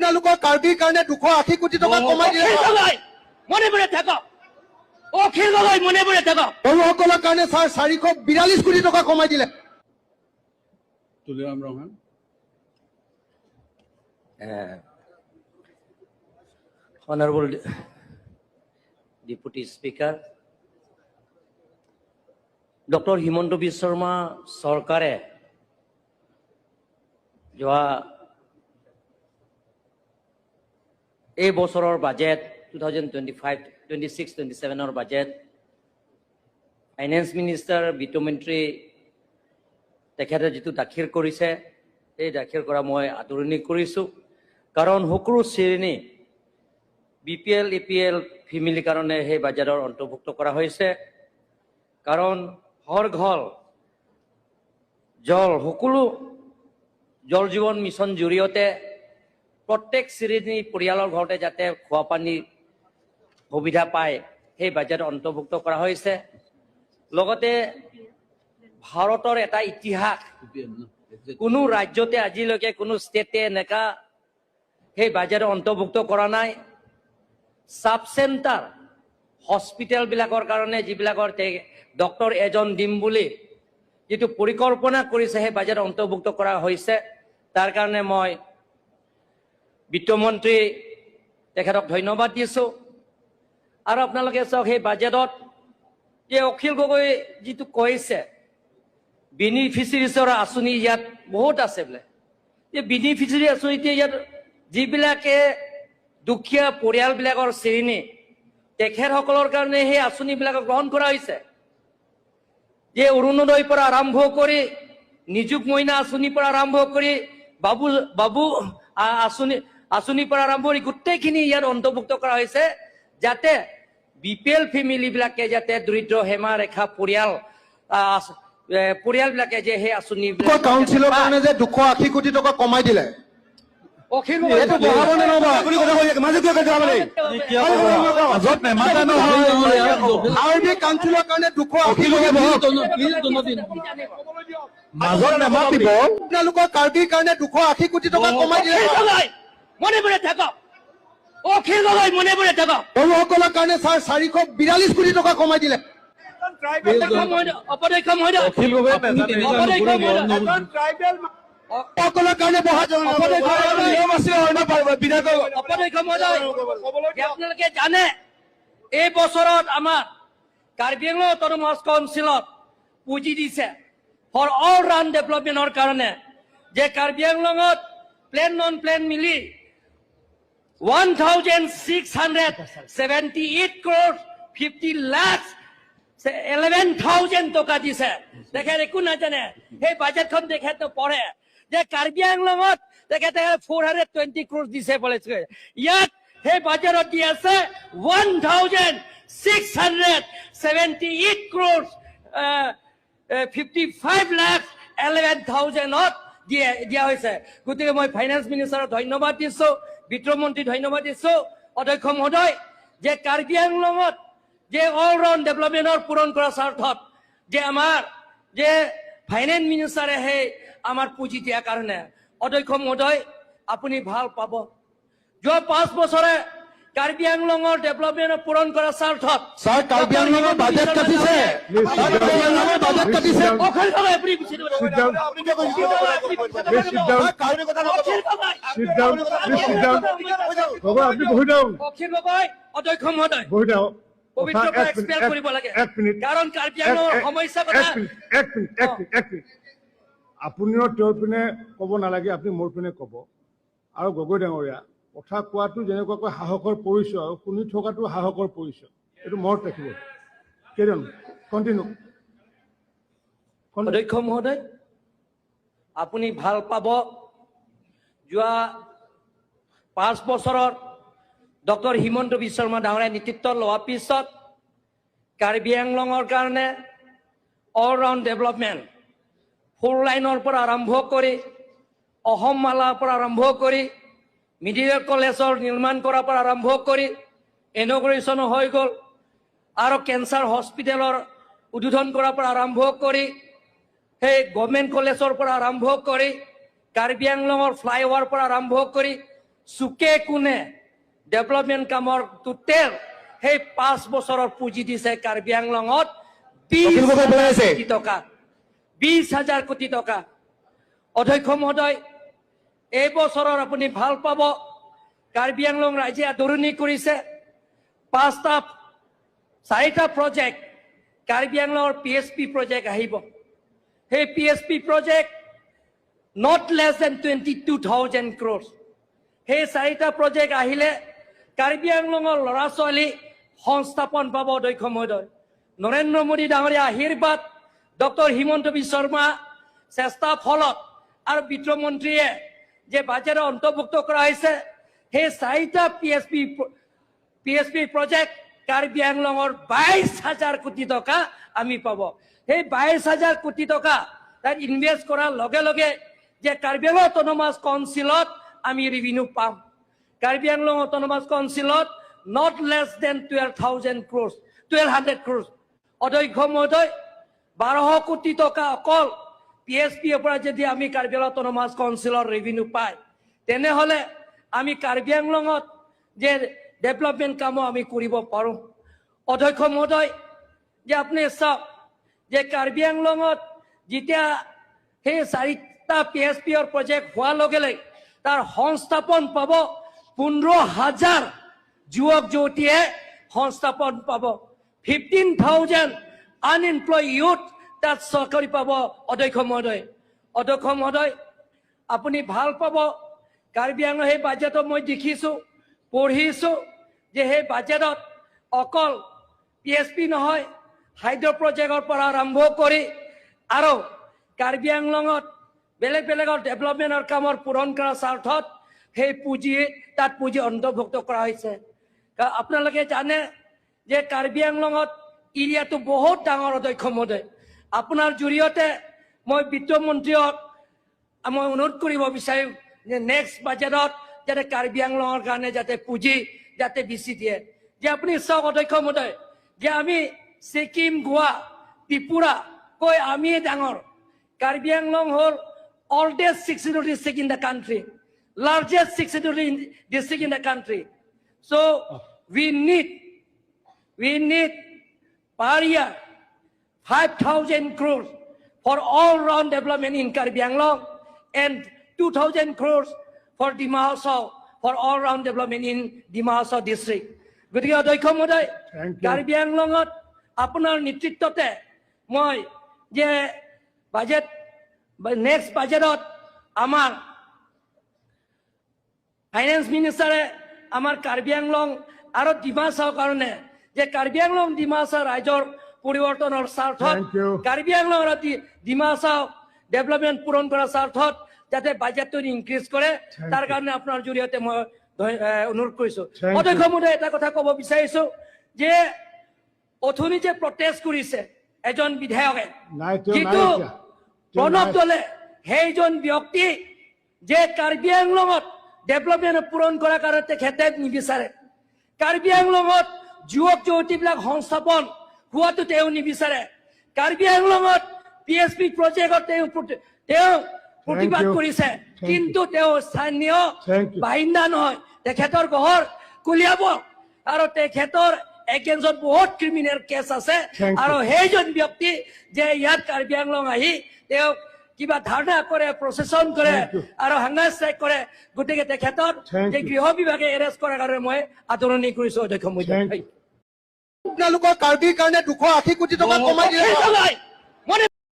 আপোনালোকৰ কাৰ্বিৰ কাৰণে 280 কোটি টকা কমাই দিলে। অখিল গগৈ, মনে মনে থাকক। অখিল গগৈ, মনে মনে থাকক। বড়োসকলৰ কাৰণে ছাৰ 442 কোটি টকা কমাই দিলে। Tuliram Ronghang. Honorable Deputy Speaker, doctor Himanta Biswa Sarma চৰকাৰে যোৱা এই বছৰৰ বাজেট, 2025 26 27ৰ বাজেট, ফাইনেন্স মিনিষ্টাৰ, বিত্তমন্ত্ৰী তেখেতে যিটো দাখিল কৰিছে, সেই দাখিল কৰা মই আদৰণি কৰিছোঁ। কাৰণ সকলো শ্ৰেণী বিপিএল, এপিএল ফেমিলিৰ কাৰণে সেই বাজেটৰ অন্তৰ্ভুক্ত কৰা হৈছে। কাৰণ হৰ ঘৰ জল, সকলো জল জীৱন মিছন জৰিয়তে প্ৰত্যেক শ্ৰেণী পৰিয়ালৰ ঘৰতে যাতে খোৱা পানী সুবিধা পায়, সেই বাজেট অন্তৰ্ভুক্ত কৰা হৈছে। লগতে ভাৰতৰ এটা ইতিহাস, কোনো ৰাজ্যতে আজিলৈকে কোনো ষ্টেটে এনেকা সেই বাজেট অন্তৰ্ভুক্ত কৰা নাই। চাব চেণ্টাৰ হস্পিটেলবিলাকৰ কাৰণে যিবিলাকৰ ডক্তৰ এজন দিম বুলি যিটো পৰিকল্পনা কৰিছে, সেই বাজেট অন্তৰ্ভুক্ত কৰা হৈছে। তাৰ কাৰণে মই বিত্তমন্ত্ৰী তেখেতক ধন্যবাদ দিছোঁ। আৰু আপোনালোকে চাওক, সেই বাজেটত যে অখিল গগৈ যিটো কৈছে, বেনিফিচিয়াৰিছৰ আঁচনি ইয়াত বহুত আছে বোলে, এই বেনিফিচিয়াৰী আঁচনিতে ইয়াত যিবিলাকে দুখীয়া পৰিয়ালবিলাকৰ শ্ৰেণী, তেখেতসকলৰ কাৰণে সেই আঁচনিবিলাক গ্ৰহণ কৰা হৈছে। যে অৰুণোদয়ৰ পৰা আৰম্ভ কৰি, নিযুত মইনা আঁচনিৰ পৰা আৰম্ভ কৰি, বাবু বাবু আঁচনিৰ পৰা আৰম্ভ কৰি গোটেইখিনি ইয়াত অন্তৰ্ভুক্ত কৰা হৈছে, যাতে বিপিএল ফেমিলিবিলাকে, যাতে দৰিদ্ৰ সীমা ৰেখা পৰিয়াল পৰিয়ালবিলাকে যে সেই আঁচনি কাউন্সিলৰ কাৰণে যে 280 কোটি টকা কমাই দিলে, অখিল এইটো বঢ়াব নে নবঢ়াব? আপুনি কথা কৈ থাকে, মাজত কিয় কাটিব আপুনি? মাজত নেমাতে নহয়। কাৰ্বি কাউন্সিলৰ কাৰণে 280 কোটি। মাজত নেমাতিব। আপোনালোকৰ কাৰ্বিৰ কাৰণে 280 কোটি টকা কমাই দিলে। অখিল গগৈ, মনে মনে থাকক। অখিল গগৈ, মনে মনে থাকক। বড়োসকলৰ কাৰণে ছাৰ 442 কোটি টকা কমাই দিলে। অধ্যক্ষ মহোদয়, অখিল গগৈ নাজানে। অধ্যক্ষ মহোদয়, সকলৰ কাৰণে বঢ়া নিয়ম আছে হয় না বিধায়ক? অধ্যক্ষ মহোদয়, যে আপোনালোকে জানে, এই বছৰত আমাৰ কাৰ্বি আংলং অট'নমাছ কাউন্সিলত পুঁজি দিছে ফৰ অল ৰাউণ্ড ডেভেলপমেণ্টৰ কাৰণে, যে কাৰ্বি আংলঙত প্লেন নন প্লেন মিলি 1678 crore 50 lakh 11,000 টকা দিছে। তেখেত একো নাজানে। সেই বাজেটখন তেখেত পঢ়ে যে কাৰ্বি আংলঙত তেখেতে 420 ক্ৰ'ৰ দিছে বোলে। ইয়াত সেই বাজেটত দি আছে 1678 crore 55 lakh 11 থাউজেণ্ডত দিয়া হৈছে। গতিকে মই ফাইনেন্স মিনিষ্টাৰক ধন্যবাদ দিছো, বিত্তমন্ত্ৰী ধন্যবাদ দিছো, অধ্যক্ষ মহোদয়, যে কাৰ্বি আংলঙত যে অল ৰাউণ্ড ডেভেলপমেণ্টৰ পূৰণ কৰাৰ স্বাৰ্থত যে আমাৰ যে ফাইনেন্স মিনিষ্টাৰে সেই আমাৰ পুঁজি দিয়াৰ কাৰণে। অধ্যক্ষ মহোদয়, আপুনি ভাল পাব, যোৱা 5 বছৰে কাৰ্বি আংলঙৰ ডেভেলপমেণ্ট পূৰণ কৰাৰ স্বাৰ্থত ছাৰ, কাৰ্বি আংলঙৰ বাজেট কাটিছে। ছাৰ, কাৰ্বি আংলঙৰ বাজেট কাটিছে। অখিল গগৈ, আপুনি গুচি দিব। Sit down. আপুনি কিয় কৈছে? আপুনি গুচি Please sit down. আপুনি কথা নক'ব। Akhil Gogoi. Sit down. Please sit down. Gogoi, আপুনি বহি দিয়ক। অখিল গগৈ, অধ্যক্ষ মহোদয়, বহি দিয়ক। পবিত্ৰ কথা পৰা এক মিনিট, এক্সপেল কৰিব লাগে। এক মিনিট। কাৰণ কাৰ্বি আংলঙৰ সমস্যা কথা এক মিনিট, এক মিনিট, এক মিনিট, এক মিনিট। আপুনিও তেওঁৰ পিনে ক'ব নালাগে, আপুনি মোৰ পিনে ক'ব। আৰু গগৈ ডাঙৰীয়া, কথা কোৱাটো যেনেকুৱাকৈ সাহসৰ পৰিচয়, শুনি থকাটো সাহসৰ পৰিচয়, এইটো মনত ৰাখিব। কেইজন কণ্টিনিউ। অধ্যক্ষ মহোদয়, আপুনি ভাল পাব, যোৱা 5 বছৰত ডক্টৰ হিমন্ত বিশ্ব শৰ্মা ডাঙৰীয়াই নেতৃত্ব লোৱাৰ পিছত কাৰ্বি আংলঙৰ কাৰণে অল ৰাউণ্ড ডেভেলপমেণ্ট, ফ'ৰ লাইনৰ পৰা আৰম্ভ কৰি, অসম মালাৰ পৰা আৰম্ভ কৰি, মেডিকেল কলেজৰ নিৰ্মাণ কৰাৰ পৰা আৰম্ভ কৰি, ইনঅগুৰেশ্যনো হৈ গ'ল, আৰু কেঞ্চাৰ হস্পিটেলৰ উদ্বোধন কৰাৰ পৰা আৰম্ভ কৰি, সেই গভৰ্ণমেণ্ট কলেজৰ পৰা আৰম্ভ কৰি, কাৰ্বি আংলঙৰ ফ্লাইঅভাৰ পৰা আৰম্ভ কৰি, চুকে কোণে ডেভেলপমেণ্ট কামৰ টোটেল সেই 5 বছৰৰ পুঁজি দিছে কাৰ্বি আংলঙত 20 অখিল গগৈ পেলাই আছে। কোটি টকা, 20 হাজাৰ কোটি টকা। অধ্যক্ষ মহোদয়, এই বছৰৰ আপুনি ভাল পাব, কাৰ্বি আংলং ৰাইজে আদৰণি কৰিছে। পাঁচটা, চাৰিটা প্ৰজেক্ট কাৰ্বি আংলঙৰ পিএছপি প্ৰজেক্ট আহিব। সেই PSP project not less than 22,000 crores। সেই চাৰিটা প্ৰজেক্ট আহিলে কাৰ্বি আংলঙৰ ল'ৰা ছোৱালী সংস্থাপন পাব। অধ্যক্ষ মহোদয়, নৰেন্দ্ৰ মোদী ডাঙৰীয়া আশীৰ্বাদ, ডক্টৰ হিমন্ত বিশ্ব শৰ্মা চেষ্টাৰ ফলত আৰু বিত্তমন্ত্ৰীয়ে যে বাজেটত অন্তৰ্ভুক্ত কৰা হৈছে, সেই চাৰিটা পিএছপি প্ৰজেক্ট কাৰ্বি আংলঙৰ 22 হাজাৰ কোটি টকা আমি পাব। সেই 22 হাজাৰ কোটি টকা তাত ইনভেষ্ট কৰাৰ লগে লগে যে কাৰ্বি আংলং অট'নমাছ কাউন্সিলত আমি ৰেভিনিউ পাম, কাৰ্বি আংলং অট'নমাছ কাউন্সিলত not less than 12,000 crores, 1,200 crores। অধ্যক্ষ মহোদয়, 1200 কোটি টকা অকল পিএছপিৰ পৰা যদি আমি কাৰ্বি আংলং অট'নমাছ কাউন্সিলৰ ৰেভিনিউ পায়, তেনেহ'লে আমি কাৰ্বি আংলঙত যে ডেভেলপমেণ্ট কামো আমি কৰিব পাৰোঁ। অধ্যক্ষ মহোদয়, যে আপুনি চাওক যে কাৰ্বি আংলঙত যেতিয়া সেই চাৰিটা পিএছপিৰ প্ৰজেক্ট হোৱাৰ লগে লগে তাৰ সংস্থাপন পাব, 15 হাজাৰ যুৱক যুৱতীয়ে সংস্থাপন পাব। 15,000 আনএমপ্লয় ইউথ তাত চাকৰি পাব। অধ্যক্ষ মহোদয়, অধ্যক্ষ মহোদয়, আপুনি ভাল পাব, কাৰ্বি আংলং সেই বাজেটত মই দেখিছোঁ, পঢ়িছোঁ যে সেই বাজেটত অকল পিএছপি নহয়, হাইড্ৰ প্ৰজেক্টৰ পৰা আৰম্ভ কৰি আৰু কাৰ্বি আংলঙত বেলেগ বেলেগৰ ডেভেলপমেণ্টৰ কামৰ পূৰণ কৰাৰ স্বাৰ্থত সেই পুঁজি তাত পুঁজি অন্তৰ্ভুক্ত কৰা হৈছে। আপোনালোকে জানে যে কাৰ্বি আংলঙত এৰিয়াটো বহুত ডাঙৰ। অধ্যক্ষ মহোদয়, আপোনাৰ জৰিয়তে মই বিত্তমন্ত্ৰীক মই অনুৰোধ কৰিব বিচাৰিম যে নেক্সট বাজেটত যাতে কাৰ্বি আংলঙৰ কাৰণে যাতে পুঁজি যাতে বেছি দিয়ে। যে আপুনি চাওক অধ্যক্ষ মহোদয়, যে আমি ছিকিম, গোৱা, ত্ৰিপুৰা কৈ আমিয়ে ডাঙৰ। কাৰ্বি আংলং হ'ল oldest 62 district in the country, largest 62 district in the country. So we need per year 5,000 crores for all-round development in Karbi Anglong and 2,000 crores for Dima Hasao, for all-round development in Dima Hasao district. গতিকে অধ্যক্ষ মহোদয়, Thank you. Karbi আংলঙত আপোনাৰ নেতৃত্বতে মই যে budget, next বাজেটত আমাৰ finance মিনিষ্টাৰে আমাৰ কাৰ্বি আংলং আৰু ডিমাচাৰ কাৰণে যে কাৰ্বি আংলং ডিমাচা ৰাইজৰ পৰিৱৰ্তনৰ স্বাৰ্থত, Thank you. Karbi Anglong আৰু ডিমাচা ডেভেলপমেণ্ট পূৰণ কৰাৰ স্বাৰ্থত যাতে বাজেটটো ইনক্ৰিজ কৰে, Thank তাৰ you. কাৰণে আপোনাৰ জৰিয়তে মই অনুৰোধ কৰিছো। Thank you. অধ্যক্ষ মহোদয়, এটা কথা ক'ব বিচাৰিছো যে অথনি যে প্ৰটেষ্ট কৰিছে এজন বিধায়কে, নাই, তেওঁ নাই যিটো এতিয়া। তেওঁ প্ৰণৱ নাই। দলে, সেইজন ব্যক্তি যে কাৰ্বি আংলঙত ডেভেলপমেণ্ট পূৰণ কৰাৰ কাৰণে তেখেতে নিবিচাৰে, কাৰ্বি আংলঙত যুৱক যুৱতীবিলাক সংস্থাপন হোৱাটো তেওঁ নিবিচাৰে, কাৰ্বি আংলঙত পিএছপি প্ৰজেক্টত তেওঁ প্ৰতিবাদ you. কৰিছে, Thank you. কিন্তু তেওঁ স্থানীয় Thank you. বাসিন্দা নহয়। তেখেতৰ ঘৰ কলিয়াবৰ আৰু তেখেতৰ এগেইনষ্টত বহুত ক্ৰিমিনেল কেছ আছে। Thank you. আৰু সেইজন ব্যক্তি যে ইয়াত কাৰ্বি আংলং আহি তেওঁ কিবা ধাৰণা কৰে, প্ৰচেছন কৰে Thank you. আৰু হাংগাৰ ষ্ট্ৰাইক কৰে, গতিকে তেখেতৰ Thank যে you. গৃহ বিভাগে এৰেষ্ট কৰাৰ কাৰণে মই আদৰণি কৰিছো, অধ্যক্ষ মহোদয়। Thank you. আপোনালোকৰ কাৰ্বিৰ কাৰণে 280 কোটি টকা কমাই দিলে। সেইটো নাই।